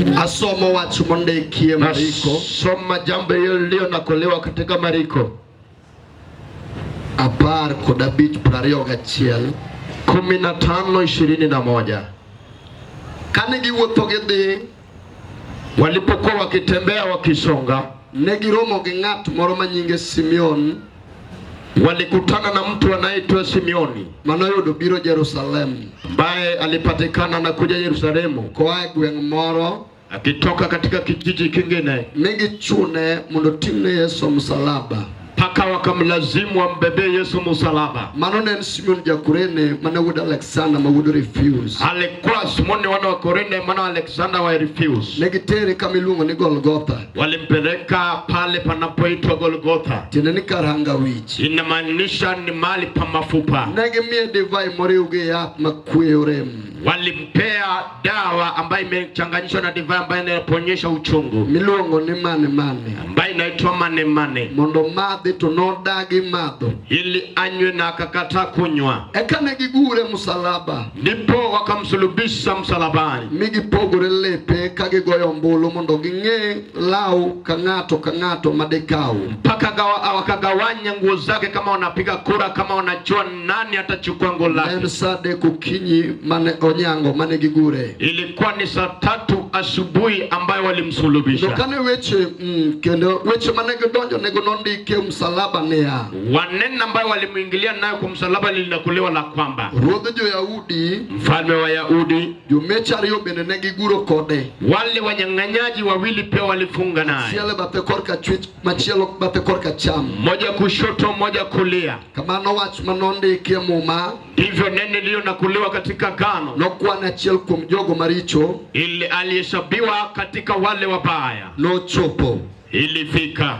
Asomo wach mondikie Mariko. Nasoma jambo iliyonakolewa katika Mariko 15:21. 15:21. Kane giwuotho gidhi, Walipokuwa wakitembea wakisonga, ne giromo gi ng'at moro ma nyinge Simeon walikutana na mtu anayeitwa Simeoni manoyudo biro Jerusalem ambaye alipatikana na kuja Yerusalemu koa e gweng' moro akitoka katika kijiji kingine, mi gichune mondo oting'ne Yesu msalaba. mpaka wakamlazimu ambebee Yesu msalaba. Mano ne en Simeon ja-Kurene mane wuod Alexander ma wuod Rufus. Alikuwa Simoni wana wa Korene mwana wa Alexander wa Rufus. Ne gitere kama iluongo ni Golgotha, Walimpeleka pale panapoitwa Golgotha, tiende ni kar hanga wich. inamaanisha ni mahali pa mafupa. Ne gimiye divai moriw gi yath makweyo rem. Walimpea dawa ambayo imechanganyishwa na divai ambayo inaponyesha uchungu, Miluongo ni mane mane ambayo inaitwa manemane, mondo omadhi to nodagi madho. ili anywe na akakataa kunywa. Eka ne gigure msalaba Ndipo wakamsulubisha msalabani, mi gipogore lepe ka gigoyo ombulu mondo ging'e law ka ng'ato madikaw. Mpaka wakagawanya nguo zake kama wanapiga kura, kama wanajua nani atachukua nguo Ne en lake. sa 3 okinyi mane onyango mane gigure. Ilikuwa ni saa 3 asubuhi ambayo To walimsulubisha. kane weche kendo weche mane gidonjo nego nondiki e msalaba niya, Waneno ambayo walimwingilia nayo kwa msalaba linakuliwa la kwamba Ruodh jo-Yahudi, mfalme wa Yahudi. jomecho ariyo bende ne giguro kode. Wale wanyang'anyaji wawili pia walifunga naye, Achiel e bathe korka achwich, machielo bathe korka acham. mmoja kushoto, mmoja kulia. Kamano wach manondiki e Muma Ndivyo neno iliyonakuliwa katika gano, nokwan achiel kuom jogo maricho ili alihesabiwa katika wale wabaya, nochopo. ilifika.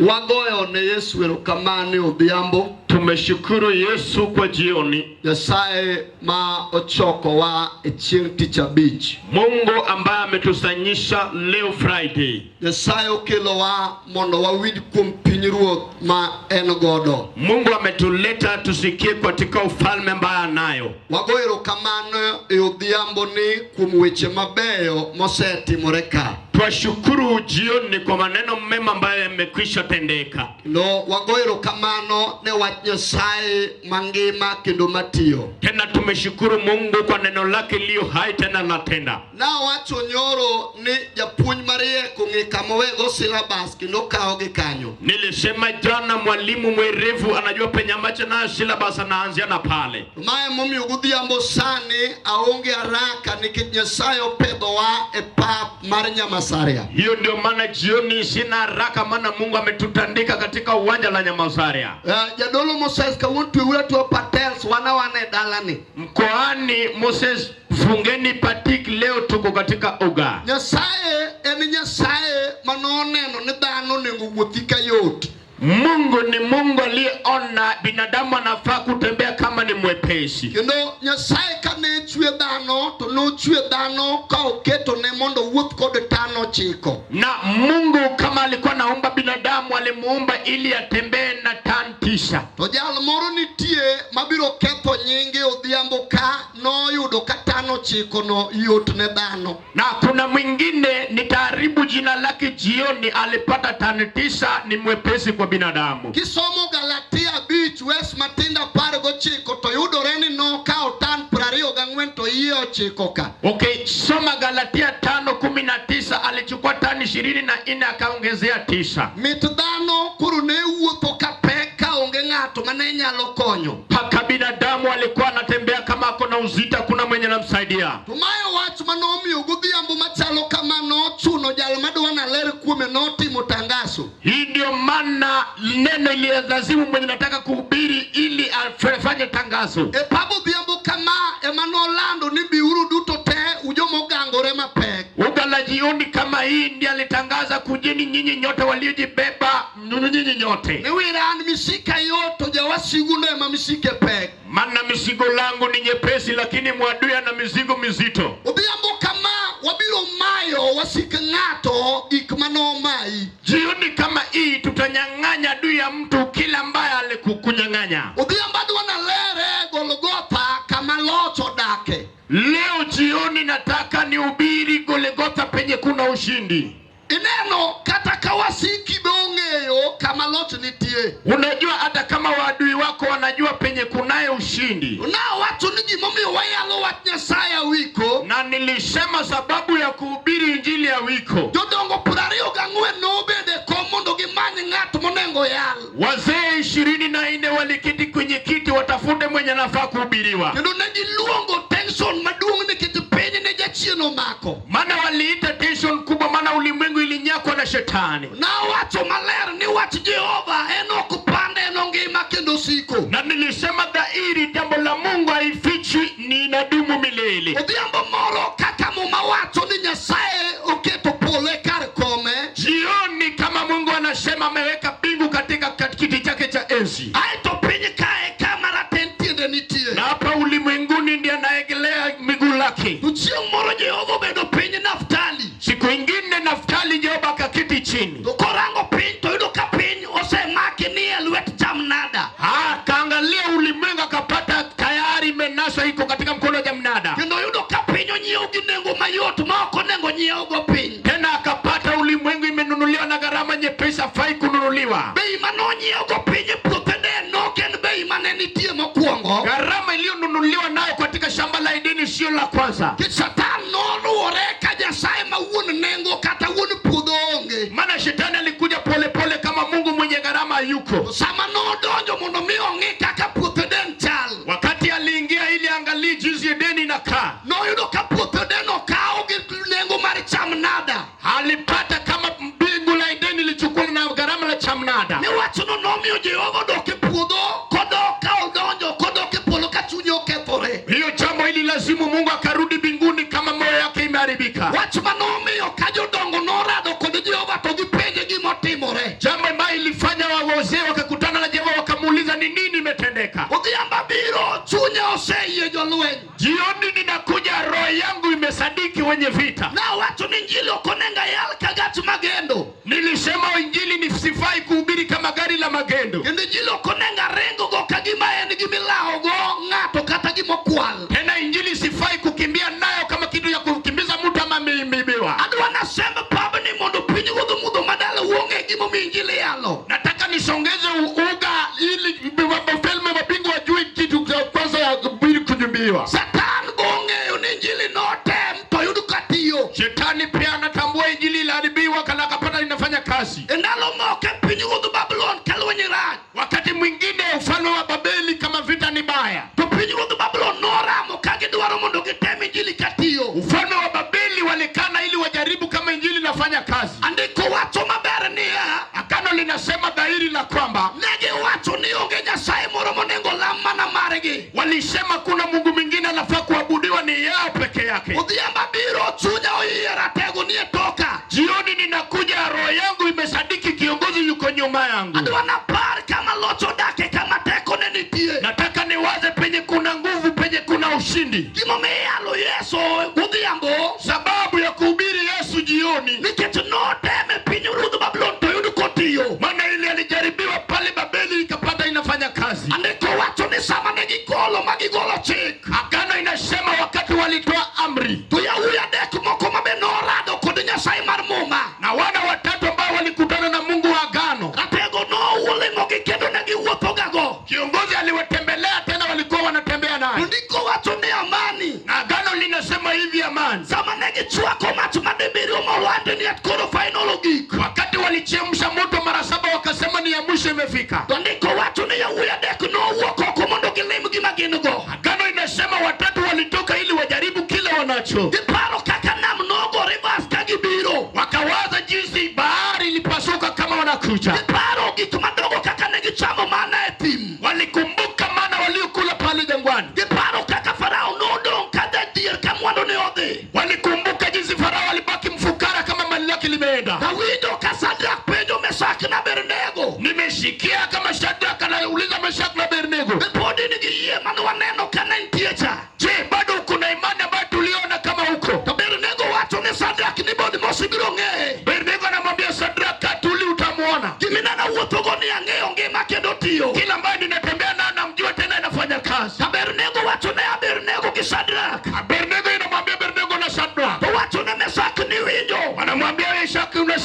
Wagoyo ne Yesu erokamano e odhiambo. Tumeshukuru Yesu kwa jioni, Nyasaye ma ochokowa e chieng' tich abich. Mungu ambaye ametusanyisha leo Friday. Nyasaye okelowa mondo wawinj kuom pinyruoth ma en godo. Mungu ametuleta tusikie katika ufalme ambaye anayo. Wago erokamano e odhiambo ni kuom weche mabeyo mosetimore ka. Twashukuru jioni kwa maneno mema ambayo yamekwisha tendeka. Kendo wago erokamano ne wach Nyasaye mangima kendo matiyo. Tena tumeshukuru Mungu kwa neno lake iliyo hai tena latenda. Nawacho nyoro ni japuonj mariek ong'e kama owego syllabus kendo okawogi kanyo. Nilisema jana, mwalimu mwerevu anajua penye ambacho nayo syllabus anaanzia na pale. Mae momiyo godhiambo sani aonge haraka nikech Nyasaye opedhowa e pap mar Nyamasaria. Hiyo ndio maana jioni sina haraka, maana Mungu ametutandika katika uwanja la Nyamasaria. Jadolo Moses kawuono tweuru atweya patels wan awana e dalani. Mkoani Moses, fungeni patik, leo tuko katika uga. Nyasaye en Nyasaye manoneno ni dhano onego wuothi kayot. Mungu ni Mungu aliyeona binadamu anafaa kutembea kama ni mwepesi. Kendo Nyasaye kane chwe dhano to nochwe dhano ka oketone mondo owuoth kod tano 9. Na Mungu kama alikuwa naumba binadamu alimuumba ili atembee na tani 9. To jal moro nitie mabiro ketho nyinge odhiambo ka noyudo ka tano 9 no yot ne dhano. Na kuna mwingine nitaharibu jina lake jioni, alipata tani 9, ni mwepesi kwa binadamu. Kisomo Galatia 5 wes matindo 19 to yudore ni nokawo tan 24 to iye 9 ka. Okay, soma Galatia 5:19, alichukua tani 24 akaongezea 9. Mit dhano koro ne wuotho ka pek ka onge ng'ato mane nyalo konyo. Paka binadamu alikuwa anatembea kama ako na uzito, hakuna mwenye anamsaidia. To mae wach manomiyo godhiambo machalo kama nochuno jal madwa naler kuome notimo tangaso. Hii ndio maana neno ililazimu mwenye nataka kuhubiri ili afanye tangazo. E pab odhiambo kama ema nolando ni biuru duto te ujomogangore mapek. Uga la jioni kama hii ndiye alitangaza, kujeni nyinyi nyote waliojibeba, nyinyi nyote. Ni wiran misika yot to jawasigu no ema misike pek. Maana mizigo langu ni nyepesi, lakini mwadui ana mizigo mizito. Odhiambo kama wabiro mayo wasik ng'ato gik manomayi. Jioni kama hii tutanyang'anya adui ya mtu kila ambaye alikukunyang'anya. Odhiambo adwa nalere Golgotha kama loch odake. Leo jioni nataka nihubiri Golgotha penye kuna ushindi. Ineno kata ka wasiki be ong'eyo kama loch nitie. Unajua, hata kama waadui wako wanajua penye kunaye ushindi. Nawacho ni gimomiyo wayalo wach Nyasaye awiko. Na nilisema sababu ya kuhubiri injili ya wiko, Jodongo 24 nobedo e kom mondo gimany ng'at monego yal. Wazee 24 waliketi kwenye kiti watafute mwenye anafaa kuhubiriwa. Kendo ne giluongo tension maduong' nikech piny ne jachien omako. Maana waliita tension kubwa, maana ulimwengu ilinyakwa na shetani. Nawacho maler ni wach Jehova en ok pande en ongima kendo siko. Na nilisema dhahiri, jambo la Mungu haifichi, ni inadumu milele. Odhiambo moro kaka Muma wacho ni Nyasaye oketo polo e kar kome. Jioni kama Mungu anasema ameweka mbingu katika kiti chake cha enzi, Aeto piny kae kama raten tiende nitie. Na hapa ulimwenguni ndiye anaegelea miguu lake. To chieng' moro Jehova obedo piny Naftali. Siku ingine Naftali Jehova akaketi chini, To korango piny to yudo ka piny osemaki ni e lwet jamnada. Akaangalia ulimwengu akapata tayari imenaswa, iko katika mkono wa jamnada. Kendo yudo ka piny onyiew gi nengo mayot ma ok onego nyiewgo piny. Tena akapata ulimwengu imenunuliwa na gharama nyepesi, hafai kununuliwa. Bei manonyiewgo piny e puoth Eden nok en bei mane nitie mokwongo. Gharama iliyonunuliwa nayo katika shamba la Edeni sio la kwanza. Nikech Satan noluwore ka Nyasaye ma wuon nengo kata wuon puodho onge. Maana shetani alikuja polepole kama Mungu mwenye gharama yuko. Sama nodonjo mondo mi ong'i kaka puoth Eden chal. Wakati aliingia ili angalie jinsi Edeni inakaa, Noyudo ka puoth Eden okaw gi nengo mar chamnada. Alipata kama mbingu la Edeni ilichukua na gharama la chamnada. Ni wachno nomiyo Jehova odok e puodho kodok ka odonjo kodok e polo ka chunye okethore. Hiyo jambo ili lazimu Mungu akarudi mbinguni kama moyo yake imeharibika. Wach manomiyo ka jodongo norado kod Jehova to gipenje gimotimore. Jambo ambayo ilifanya wazee wakakutana na Jehova wakamuuliza ni nini imetendeka. Odhiambo biro chunya oseyie jolweny. Jioni ninakuja, roho yangu imesadiki wenye vita. Nawacho ni injili ok onego ayal ka gach magendo. Nilisema injili ni sifai kuhubiri kama gari la magendo. Kendo injili ok onego aringogo ka gima en gimilawogo ng'ato kata gimokwal. Tena injili sifai kukimbia nayo kama kitu ya kukimbiza mtu ama ameibiwa. Adwa nasem pabni mondo piny ruodh mudho madala ong'e gimomiyo injili yalo. Nataka nisongeze uga ili wafalme wa mbingu wajue kitu cha kwanza ya kuhubiri kujumbiwa. Satan bong'eyo ni injili notem to yud katiyo. Shetani pia anatambua injili iliharibiwa kana akapata inafanya kazi. E ndalo moko e piny ruodh Babulon ka lweny rach. Wakati mwingine ufalme wa Babeli kama vita ni baya. To piny ruodh Babulon noramo ka gidwaro mondo gitem injili katiyo. Ufalme wa Babeli walikana ili wajaribu kama injili inafanya kazi. Andiko wacho maber niya. Agano linasema dhahiri la kwamba ne giwacho ni onge Nyasaye moro monego lam mana margi. Walisema kuna Mungu mwingine anafaa kuabudiwa ni yao peke yake. Odhiambo biro chunya oyiera tego ni e toka. Jioni ninakuja, roho yangu imesadiki kiongozi yuko nyuma yangu. Adwa napar kama loch odake kama teko ne nitie. Nataka niwaze penye kuna nguvu, penye kuna ushindi. Gimomiyo iyalo Yesu godhiambo. Sababu ya kuhubiri Yesu jioni. Nikech noteme piny ruodh Babulon to yud kotiyo. Maana ile alijaribiwa pale Babeli ikapata inafanya kazi. Andiko wacho ni sama ne gigolo ma gigolo chik. Agano inasema wakati walitoa amri. To yawuoyi adek moko ma be norado kod Nyasaye mar Muma. Na wana watatu ambao walikutana na Mungu wa agano. Ratego nowolimogi kendo ne giwuothogago. Kiongozi aliwatembelea tena walikuwa wanatembea naye. Ndiko wacho ni amani. Na agano linasema hivi amani. Sama ne gichwako mach madibiriyo molwande ni at koro final ogik. Wakati walichemsha moto mara 7 wakasema ni ya mwisho imefika. To ndiko wacho ni yawuoyi adek nowuok oko mondo gilim gima gin go. Agano inasema watatu walitoka ili wajaribu kile wanacho. Giparo kaka nam nogo rivers ka gibiro. Wakawaza jinsi bahari ilipasuka kama wanakuja. Giparo gik madongo kaka ne gichamo mana e thim. Walikumbuka mana waliokula pale jangwani. Giparo kaka Farao nodong' ka jadhier ka mwandu ne odhi. Walikumbuka jinsi Farao alibaki mfukara kama mali yake limeenda. Awinjo ka Shadrach penjo Meshach na Abednego. Nimesikia kama Shadrach anauliza Meshach na Abednego. Be pod in gi yie mane waneno ka ne nitie cha? Je, bado kuna imani ambayo tuliona kama huko? To Abednego wacho ne Shadrach ni bod mos ibiro ng'eye. Abednego anamwambia Shadrach, tuli utamuona. Gima nawuothogo ni ang'eyo ngima kendo tiyo. Kila ambaye ninatembea naye namjua tena inafanya kazi. Abednego wacho ne Abednego gi Shadrach. Abednego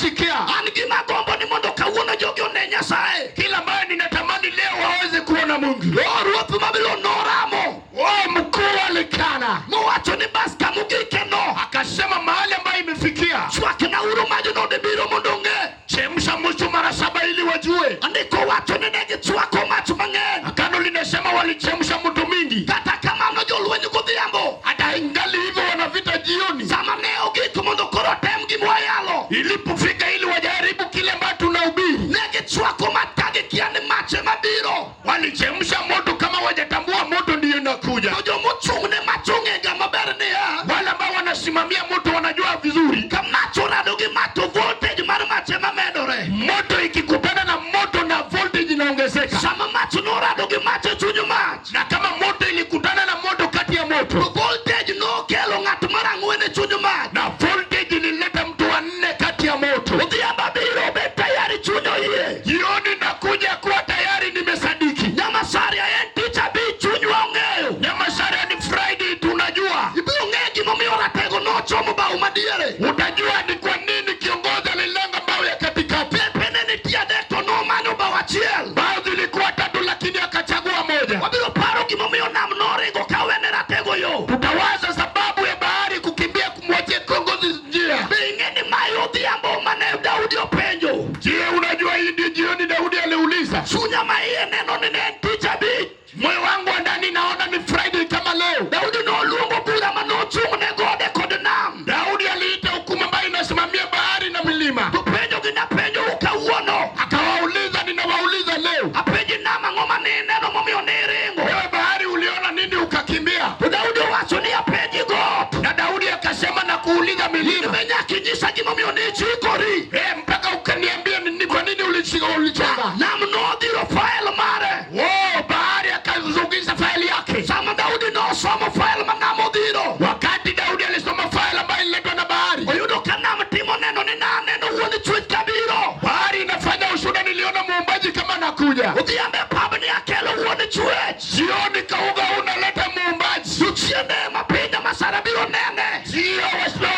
Umesikia? An gima gombo ni mondo kawuono jogi one Nyasaye. Kila ambayo ninatamani leo waweze kuona Mungu. O ruoth Babulon noramo. Oh, mkuu alikana Mowacho ni bas kamogike no. akasema mahali ambayo imefikia, Chwakna uru majno biro mondo ong'e. Chemsha moto mara saba ili wajue. Andiko wacho ni ne gichwako mach mang'eny. Agano linasema walichemsha moto mingi, Kata kamano jolweny godhiambo. Hata ingali hivyo wanavita jioni. Sama ne ogik mondo koro tem gimwayalo. Ilipofika ili wajaribu kile ambacho tunahubiri, Ne gichwako mach ka gikia ni mach ema biro. Walichemsha moto kama wajatambua moto ndiyo inakuja. To jomochung' ne mach ong'ega maber niya. Wale ambao wanasimamia moto wanajua vizuri, Ka mach orado gi mach to voltage mar mach ema medore. Moto ikikutana na moto na voltage inaongezeka. Sama mach norado gi mach e chuny mach. Na kama moto ilikutana na moto kati ya moto, To voltage nokelo ng'at mar ang'wen e chuny mach. Na voltage ilileta mtu wa nne kati ya moto. Odhiambo abiro bed tayari chuny oyie. Jioni nakuja kuwa tayari nimesadiki. Nyamasaria en tich abich chunywa ong'eyo. Nyamasaria ni Friday tunajua. Ibiro ng'e gimomiyo ratego nochomo bao madiere. Utajua ni kwa nini kiongozi alilenga bao ya katikati. Pepe ne nitie adek to nomanyo bao achiel. Bao zilikuwa tatu lakini akachagua moja. Wabiro paro gimomiyo nam noringo kawene ratego yo. Tutawaza sababu ya bahari kukimbia kumwachia kiongozi njia. Be ing'e ni mae odhiambo mane Daudi openjo. Je, unajua hii ndio jioni Daudi aliuliza. Chunya ma iye neno ni ne en tich abich. Moyo wangu wa ndani naona ni Friday kama leo. Daudi noluongo bura manochung' ne gode kod nam. Daudi aliita hukumu ambayo inasimamia bahari na milima. To penjo gi napenjou kawuono. Akawauliza, ninawauliza leo. Apenji nam ang'o mane ineno momiyo ne iringo? Wewe bahari uliona nini ukakimbia? To Daudi owacho ni apenji got. Na Daudi akasema na kuuliza milima. In be nyaka inyisa gimomiyo ne ichikori. Mpaka ukaniambia ni kwa nini ulichika ulichonga. Nam nodhiro fael mare. Oh, bahari akazungisha faili yake. Sama Daudi nosomo fael ma nam odhiro. Wakati Daudi alisoma faili ambayo ililetwa na bahari, Oyudo ka nam timo neno ni naneno wuon chwech kabiro. Bahari inafanya ushuhuda, niliona muumbaji kama anakuja. Odhiambo e pabni akelo wuon chwech. Jioni kauga unaleta muumbaji. Jochiende ma piny Nyamasare biro nene. Sio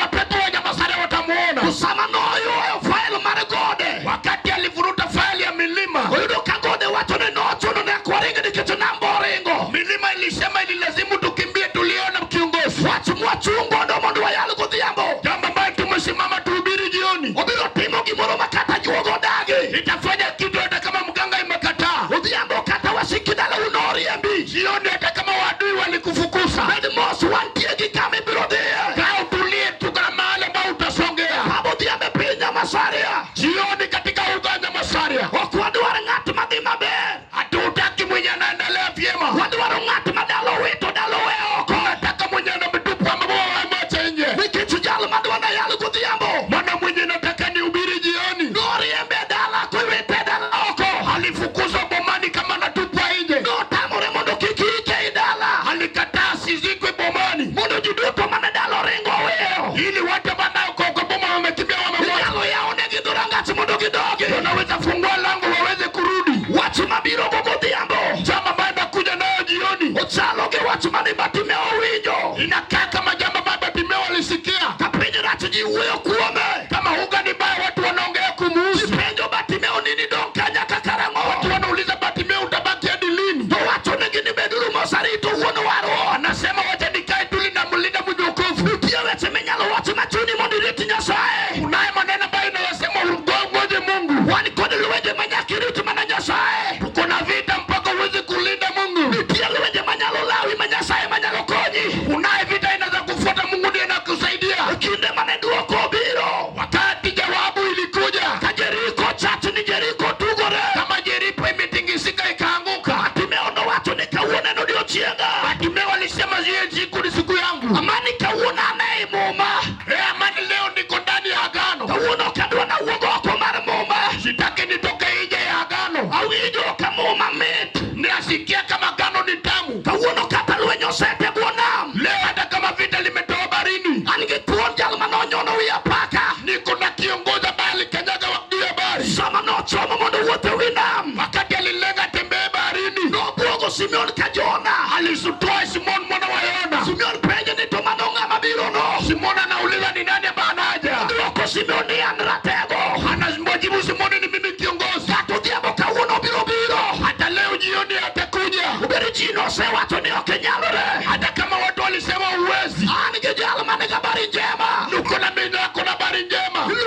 watoto wa Nyamasare watamuona. To sama noyuayo fael mar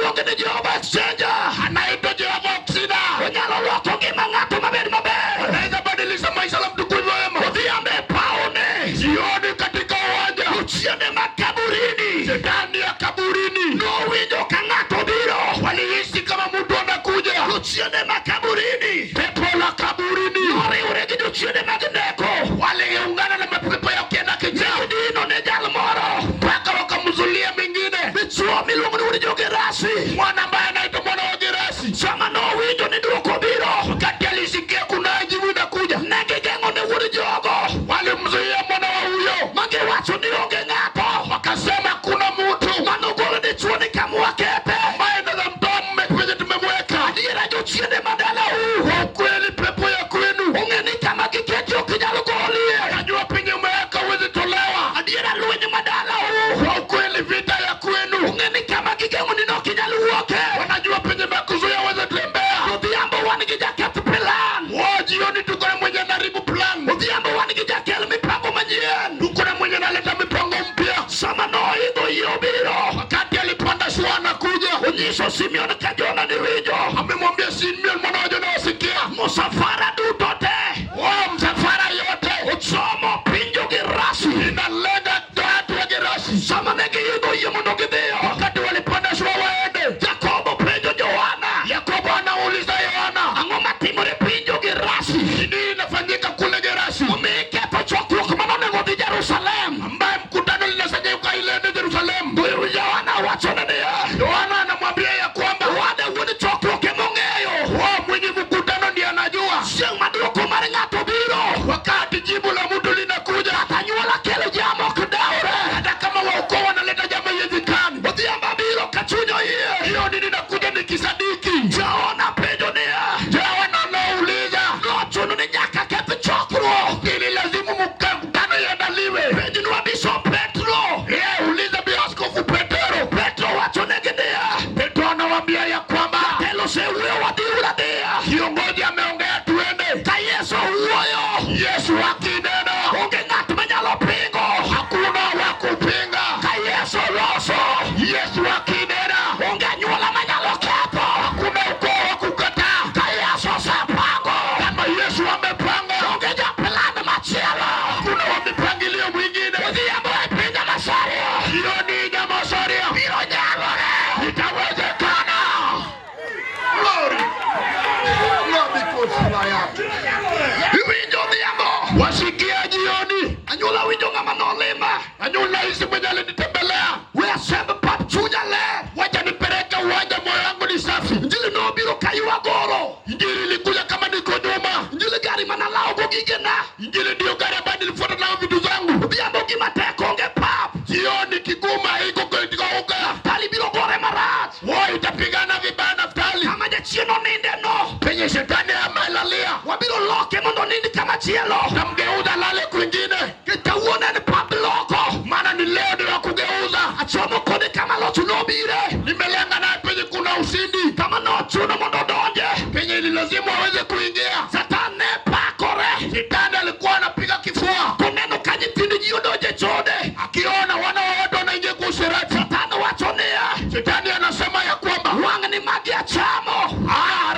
Iluonge ni Jehova Exchanger. Anaitwa Jehova Oksida. Onyalo loko ngima ng'ato mabed maber. Anaweza badilisha maisha la mtu kuwa wema. Odhiambo e pawne. Jioni katika uwanja. Jochiende mag kaburini. Shetani ya kaburini. Nowinjo ka ng'ato biro. Walihisi kama mtu anakuja. Jochiende mag kaburini. Pepo la kaburini. Noriwre gi jochiende mag neko. Waliungana na mapepo ya ukienda kichaa. Gidino ne jal moro. Mpaka wakamzulia mengine. Dichuo miluongo ni wuod jo-Gerasi. Mwana ambaye anaitwa mwana wa Gerasi. Sama nowinjo ni dwoko biro. Wakati alisikia kuna jibu inakuja. Ne gigeng'o ne wuod jogo. Walimzuia mwana wa huyo. Magiwacho ni onge ng'ato. Wakasema kuna mtu Manogolo dichuo ni kama wakete. ambaye anaweza mtoa mume kwenye tumemweka. Adiera jochiende madalau. Kwa ukweli pepo ya kwenu. Ong'e ni kama giketi ok inyal golie. Najua penye umeweka huwezi tolewa. Adiera lweny madalau. Kwa ukweli vita ya kwenu. Ong'e ni kama gigeng'o ni ok inyal wuoke. Wanajua penye makuzuia huwezi tembea. Odhiambo wan gi jaketh plan. Wao jioni tuko na mwenye anaharibu plan. Odhiambo wan gi jakel mipango manyien. Tuko na mwenye analeta mipango mpya. Sama noidho yie obiro. Wakati alipanda shua anakuja. Onyiso Simeon ka Jona ni winjo. Amemwambia Simeon mwana wa Jona wasikia. Musafara duto te. Wao msafara yote Ochomo piny jo-Gerasi. inalenga watu wa Gerasi. Sama ne giidho yie mondo gidhiyo. Wakati walipanda shua waende, Jakobo penjo Johana. Yakobo anauliza Yohana, Ang'o matimore piny jo-Gerasi? nini inafanyika kule Gerasi Omiyo iketho chokruok manonego dhi Jerusalem. ambaye mkutano linasanyika ilende Jerusalemu? To Yohana wachone niya. Yohana anamwambia ya kwamba Wade wuon chokruok emong'eyo. wao mwenye mkutano ndiye anajua. Chieng' ma dwoko mar ng'ato biro. Wakati jibu la mtu linakuja, Kata anyuola kelo jam ok dewre. hata kama waukoo wanaleta jambo haiwezekani. Odhiambo abiro ka chuny oyie. Jioni ninakuja nikisadiki. Johana penjo niya. Yohana anauliza, Nochuno ni nyaka keth chokruok. ili lazimu mkutano iandaliwe. Penjnwa Bishop Petro. Yeye uliza bi askofu Petero. Petro wachonegi niya. Petro anawaambia ya kwamba Jatelo osewuoyo wadhiuru adhiya. kiongozi ameongea, tuende. Ka Yesu wuoyo. Yesu akinena, Onge ng'at manyalo pingo. hakuna wa kupinga. Ka Yesu loso. Yesu akinena, Onge anyuola manyalo ketho. hakuna ukoo wa kukataa. Ka Yesu osepango. Kama Yesu amepanga, Onge japlan machielo. hakuna wa mipangilio mwingine. Odhiambo e piny Nyamasaria. Jioni Nyamasaria Biro nyalore. itawezekana. Glory. Iwinjo odhiambo. Wasikia jioni, Anyuola winjo ng'ama nolima. anyuola hisi mwenye alinitembelea, We asemb pap chunya ler. wacha nipeleke uwanja, moyo wangu ni safi. Injili nobiro kaywa goro. Injili ilikuja kama niko nyuma. Injili gari manalawogo gigena. Injili ndiyo gari ambayo nilifuata nayo vitu zangu. Odhiambo gima tek onge pap. Jioni kiguma iko katika uga, Naftali biro gore marach. wao itapigana vibaya Naftali, Kama jachien oninde no. penye shetani amelalia, Wabiro loke mondo onind kama chielo. tamgeuza lale kwingine, Kawuono en pap loko. maana ni leo ndio kugeuza. Achomo kode kama loch nobire. Nimelenga naye penye kuna ushindi, Kama nochuno mondo odonje. penye ililazimu aweze kuingia. Satan ne pakore. Shetani alikuwa anapiga kifua Koneno ka nyithind ji odonje chode. akiona wana wa watu wanaingia kwa usherati. Satan wacho niya. Shetani anasema ya kwamba Wang'ni magi achamo.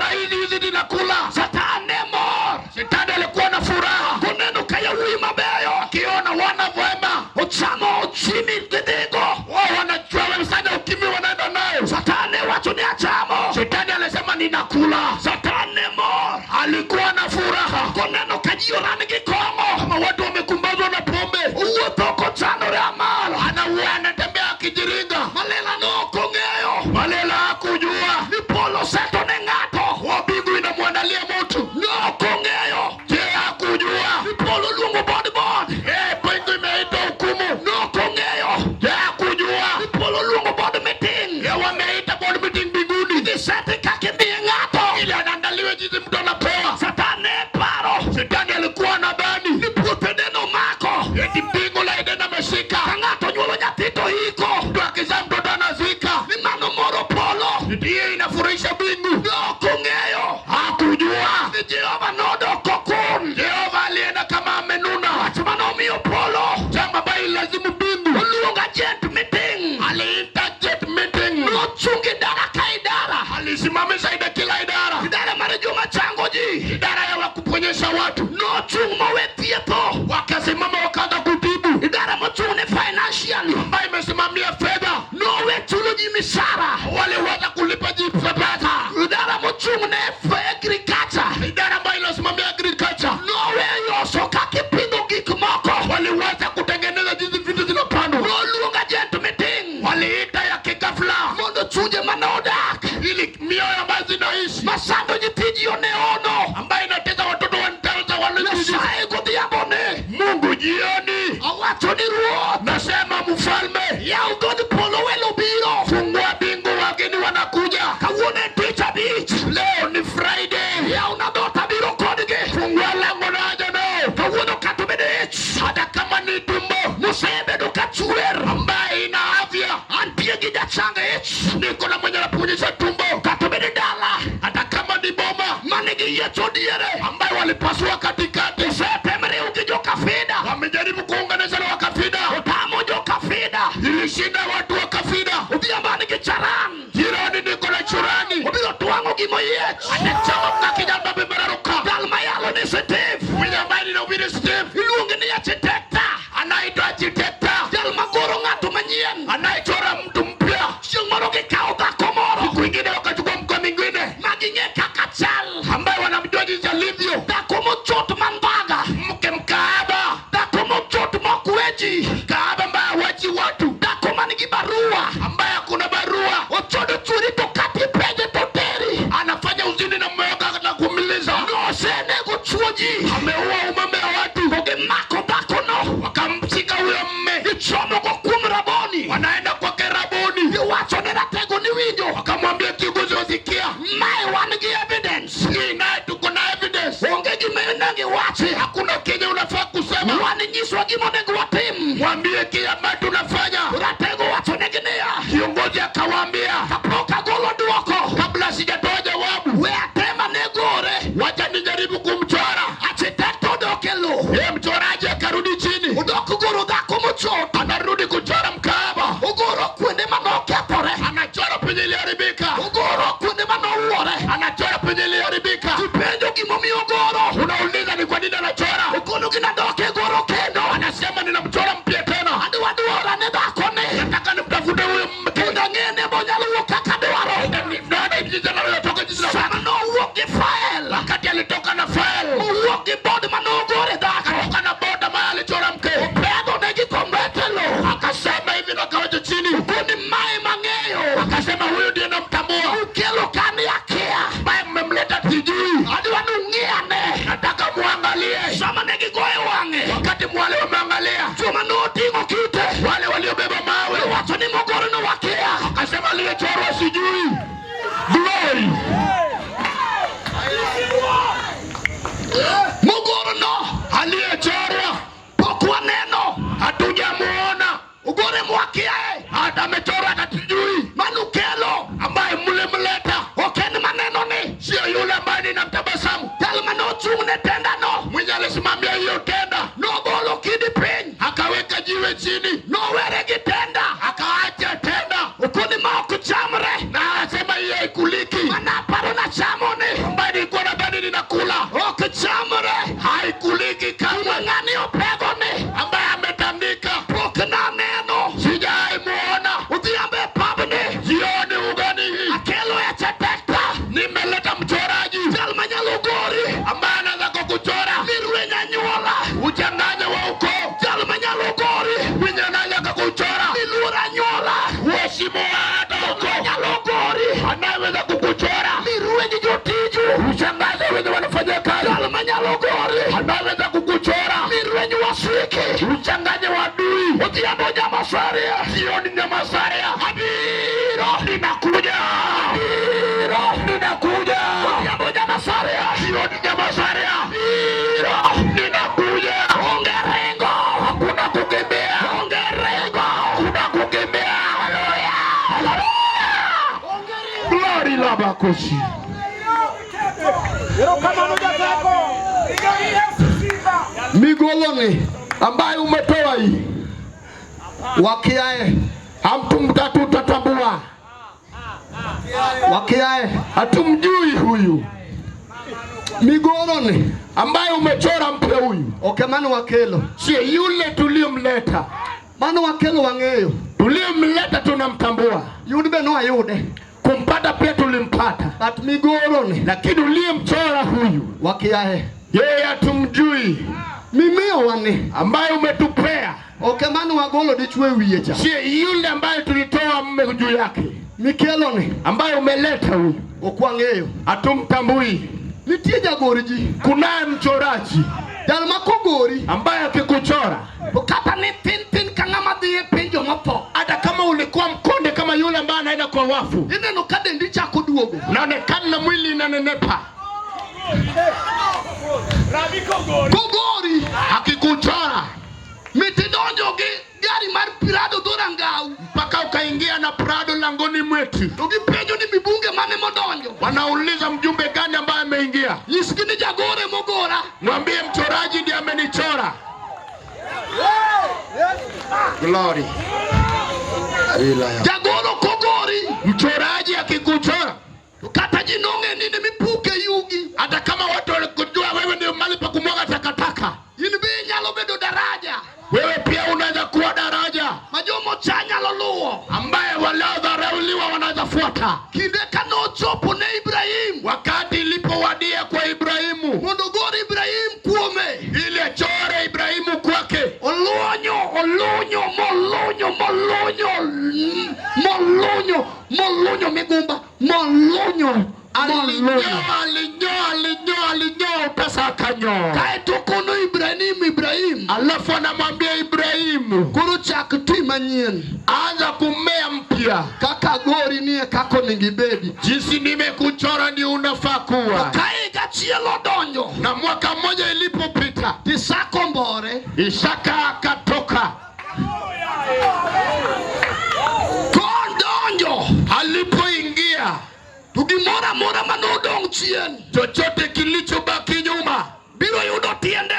raili hizi ninakula. Satan ne mor. Shetani alikuwa na furaha Koneno ka yawuoyi mabeyo. akiona wana wema Ochamo ochimi gidhigo. wao wanachua wamesanya ukimwi wanaenda nayo. Satan ne wacho ni achamo. Shetani alisema ninakula. Satan ne mor. Alikuwa na furaha Koneno ka ji oran gi kong'o. kama watu wamekumbazwa na pombe, Owuotho kochanore amalo. anaua anatembea akijiringa. Malela nok ong'eyo. Malela hakujua Ni polo seto ne ng'ato. wa mbingu inamwandalia mtu. Nok ong'eyo. Je, hakujua Ni polo luongo bod bod. Mbingu imeita hukumu? Nok ong'eyo. Je, hakujua Ni polo luongo bod meeting. Wameita board meeting mbinguni Gisete kaka imiye ng'ato. ili anaandaliwe jinsi mtu anapewa. Satan ne paro. Shetani alikuwa nadhani Ni puoth Eden omako. eti mbingu la Eden ameshika. Ka ng'ato nyuolo nyathi to iko. Mtu akizaa mtoto anazika. Ni mano moro polo. Ndiyo inafurahisha mbingu. Nok ong'eyo. Hakujua Ni Jehova nodok okun. Jehova alienda kama amenuna. Wach manomiyo polo. Jambo ambayo ililazimu mbingu Oluongo agent meeting. aliita jet meeting. Nochungi dala ka pesa. Waliweza kulipa pesa. Idara mochung' ne agriculture Idara ambayo inasimamia agriculture noweyoso kaka ipidho gik moko. Waliweza kutengeneza jinsi vitu zinapandwa. Noluongo urgent meeting Waliita ya kigafla mondo chunje mane odak ili mioyo ambayo zinaishi masando nyithi ji oneono ambayo inatesa watoto wa ntaza wanajiji. Nyasaye godhiambo ni Mungu jioni, awacho ni ruoth nasema mfalme, yaw dhood polo welo biro. Fungua mbingu, wageni wanakuja. Kawuono en tich abich. Leo ni Friday, Yawna dhoot abiro kodgi. Fungua lango naja nao. Kawuono kata obedo ich Hata kama ni tumbo mosebedo ka chwer ambaye ina afya, antie gi jachang ich niko na mwenye anaponyesha tumbo, kata obedo dala hata kama ni boma manigi yiecho diere ambaye walipasua katikati, osetem riw gi jokafida wamejaribu kuunganisha na wakafida, otamo jokafida ilishinda watu wa kafida. Odhiambo an gi charan. Jirani niko na churani, Obiro twang'o gimoyiech. Atachoma mkakijamba bimeraruka. Jal mayalo ni Steve. Mwenye ambaye ninahubiri Steve Iluonge ni architect. Anaitwa architect, Jal magoro ng'ato manyien. Anayechora mtu mpya. Chieng' moro gikawo dhako moro Siku ingine wakachukua mke mwingine ma ging'e kaka chal. Ambaye wanamjua jinsi alivyo, Dhako mochot mandhaga. Mke mkaaba, Dhako mochot mok weji. Kahaba ambaye hawachi watu, Dhako man gi barua. Ambaye hakuna barua, Ochodo churi to kati penje to teri. Anafanya uzini na mume wake na kumiliza. Nosenego chuo ji. Ameua umeme wa watu, To gimako dhakono. Wakamshika huyo mme, Gichomogo kuom Raboni. Wanaenda kwake Raboni, Giwacho ne ratego ni winjo. Wakamwambia kiongozi wasikia, Mae wan gi evidence. Hii naye tuko na evidence. Onge gima onego iwachi. Hakuna kenye unafaa kusema. Wan nyiswa gima onego watim. Mwambie kile ambacho tunafanya. Ratego wachonegi niya. Kiongozi akawaambia, Kapok agolo duoko. Kabla sijatoa jawabu, we atema ne gore. Wacha nijaribu kumchora. Architect odok e lowo. Yeye mchoraji akarudi chini. Odok goro dhako mochot. Anarudi kuchora mkaaba. Ogoro kuonde manokethore. Anachora penye iliharibika. Ogoro kuonde manowuore. Anachora penye iliharibika. Kipenjo gimomiyo ogoro. Unauliza ni kwa nini anachora. Okono gi nadok e goro kendo. Anasema ninamchora mpya tena. Adwa dwora ne dhakoni. Nataka nimtafute huyo mke. Mondo ang'e bonyalo wuok kaka dwaro. Naona jinsi anavyotoka jinsi na Sama nowuok gi file. Wakati alitoka na file. Owuok gi board manogore dhako. Akatoka na board ambayo alichora mke. Opedho ne gikombe lowo. Akasema hivi na akawacha chini. Okoni mae mang'eyo. Akasema huyu ndiye namtambua. Ukelo kani akia. Ambaye mmemleta sijui. Adwa nung'iyane. Nataka muangalie. Sama ne gigoyo wang'e. Wakati wale wameangalia. Joma noting'o kite. Wale waliobeba mawe. Wacho ni mogoro no wakia. Akasema aliyechorwa sijui. Glory. Mogoro no. Aliyechorwa Pok waneno. Hatujamuona. Ogore mwakiae. Hata amechorwa hatujui. Manukelo. Ambaye mlimleta. Ok en maneno ni. Sio yule ambaye ninamtabasamu. Jal manochung' ne tenda no. Mwenye alisimamia hiyo tenda. Nogolo kidi piny. Akaweka jiwe chini. Nowere gi tenda. Akaacha tenda. Okoni ma ok chamre. Na asema hiyo haikuliki. Manaparo nachamo ni. Ambaye nilikuwa nadhani ninakula. Ok chamre. Haikuliki kamwe. Ng'ani opego ni. Ambaye ametandika. Pok naneno. Sijai muona. Odhiambo e pabni. Jioni ugani hii. Akelo architect. Nimeleta mchoraji. Jal manyalo gori. Ambaye anaweza kukuchora. Mirweny anyuola. Uchanganye wa ukoo. Jal manyalo gori. Mwenye anaweza kukuchora. Miluor anyuola. Uheshimu hata ukoo. Manyalo gori. Anayeweza kukuchora. Mirweny jotiju. Ushangaze wenye wanafanya kazi. Jal manyalo gori. Anayeweza kukuchora. Mirweny wasiki. Uchanganye wadui. Odhiambo Nyamasaria. Jioni Nyamasaria. Abiro. Ninakuja. Abiro. Ninakuja. Odhiambo Nyamasaria. Jioni Nyamasaria. Abiro. Ninakuja. Onge ringo. Hakuna kukimbia. Onge ringo. Hakuna kukimbia. Haleluya. Glory Labakosi. Erokamano jateko. Migoloni Ambaye umetoa hii. Wakiae. Hamtumtatutambua. Wakiae. Hatumjui huyu. Migoroni Ambaye umechora mpya huyu. Ok mano wakelo. Sio yule tuliyomleta. Mano wakelo wang'eyo. Tuliyemleta tunamtambua, Yud be nwayude. Kumpata pia tulimpata, But migoro ni lakini uliyemchora huyu wakiae. Yeye hatumjui. Mimiyowa ni ambaye umetupea ok emane wagolo dichuo e wiye cha. Sie yule ambaye tulitoa mume juu yake, Mikelo ni ambaye umeleta huyu, ok wang'eyo. Hatumtambui. Nitie jagor ji. Kunaye mchoraji Jal ma kogori ambaye akikuchora, to kata ni thin thin ka ng'ama dhi e piny jomotho. Hata kama ulikuwa mkonde kama yule ambaye anaenda kwa wafu, Ineno ka dendi chako duogo. Naonekana na mwili inanenepa. Kogori akikuchora mitidonjo gi gari mar Prado dhorangau mpaka ukaingia na Prado langoni mwetu, to gipenjo ni mibunge mane modonjo. Wanauliza mjumbe gani ambaye ameingia? Nyisgi ni jagore mogora. Mwambie mchoraji ndiye amenichora. Glory. Jagoro kogori, Mchoraji akikuchora, to kata ji nong'e ni ne mipuke yugi, hata kama watu walikujua wewe ndio mahali pa kumwaga takataka, in be inyalo bedo daraja wewe pia unaweza kuwa daraja ma jomocha nyalo luwo. Ambaye waliodharauliwa wanaweza fuata. Kinde kanochopo ne Ibrahim, wakati ilipowadia kwa Ibrahimu, mondo ogor Ibrahim kuome, ili achore Ibrahimu kwake, olunyo olunyo molunyo molunyo molunyo molunyo migumba molunyo alinyoa alinyoa alinyoa alinyoa pesa akanyoa. Kaeto kono Ibrahim Ibrahim, alafu anamwambia Ibrahimu, koro chak ti manyien, anza kumea mpya, kaka gori nie kaka onego ibedi, jinsi nimekuchora ndio unafaa kuwa. Ka higa achiel odonjo, na mwaka mmoja ilipopita, Isaka ombore, Isaka akatoka. Kodonjo, alipoingia, to gimoro amora manodong' chien, chochote kilichobaki nyuma biro yudo tiende,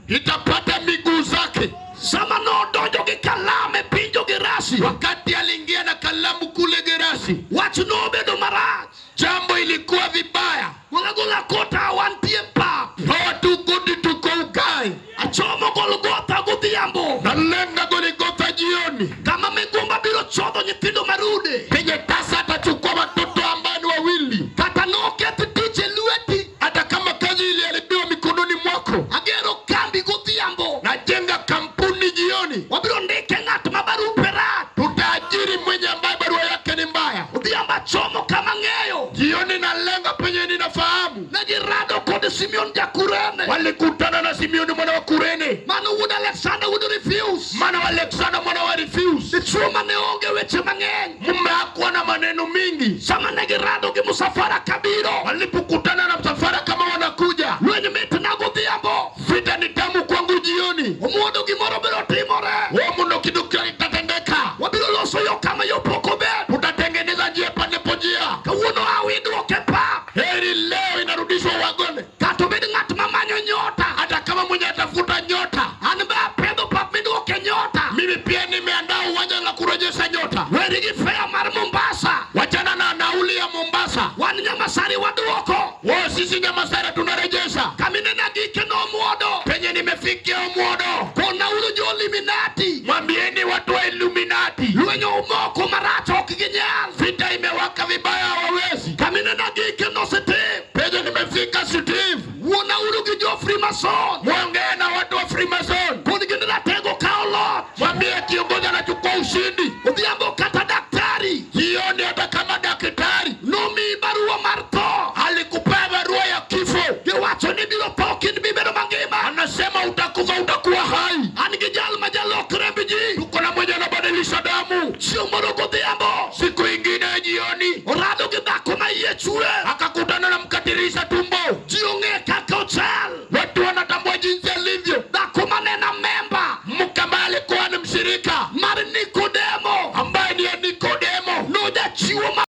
itapata miguu zake. Sama nodonjo gi kalam e piny jo-Gerasi, wakati aliingia na kalamu kule Gerasi, wach nobedo marach. Jambo ilikuwa vibaya. Golagola kota wantie pap, toa tu gudi tuko ukai, achomo Golgotha godhiambo, nalenga Golgotha jioni, kama migumba biro chodho nyithindo marude, penye tasa atachukua watoto ambao ni wawili, kata noketh tich e lweti, hata kama kazi iliharibiwa mikononi mwako, agero kambi godhiambo, najenga kampuni jioni, wabiro ndike ng'at ma barupe rach, tutaajiri mwenye ambaye barua yake ni mbaya. Odhiambo achomo kama ng'eyo, jioni nalenga penye ninafahamu. Ne girado kod Simeon ja Kurene, walikutana na Simeoni mwana wa Kurene, mano wuod Alexander wuod Rufus, mwana wa Alexander mwana wa Rufus, dichuo mane onge weche mang'eny, mume hakuwa na maneno mingi. Sama ne girado gi msafara kabiro, walipokutana na msafara kama wanakuja, lweny mit na godhiambo, vita ni tamu kwangu jioni, omuodo gimoro biro timore, omundo kitu kitatendeka, wabiro loso yo kama yo pok obet, tutatengeneza njia panapo njia. Kawuono hawi idwoke pap, heri leo inarudishwa wagone, kata obed ng'at mamanyo nyota, hata kama mwenye atafuta nyota, an be apedho pap midwoke nyota, mimi pia nimeandaa uwanja la kurejesha nyota. Weri gi fare mar Mombasa, wachana na nauli ya Mombasa, wan Nyamasari waduoko, wao sisi Nyamasari tunarejesha. Kaminena gike nomuodo, penye nimefikia omuodo, konauru jo Illuminati, mwambieni watu wa Illuminati, lweny omoko marach ok ginyal, vita imewaka vibaya hawawezi. Kaminena gike nosetim, penye nimefika Steve, wuonauru gi jo Freemason, mwongee na watu wa Freemason, kod gin ratego kawo loch, mwambie kiongozi anachukua ushindi. Odhiambo kata daktari, jioni hata kama daktari nomiyi barua mar tho, alikupea barua ya kifo, giwacho ni biro tho kinde bibedo mangima, anasema utakufa, utakuwa hai. An gi jal ma jalok remb ji, tuko na mwenye anabadilisha damu. Chieng' moro godhiambo, siku ingine jioni, orado gi dhako ma iye chwer,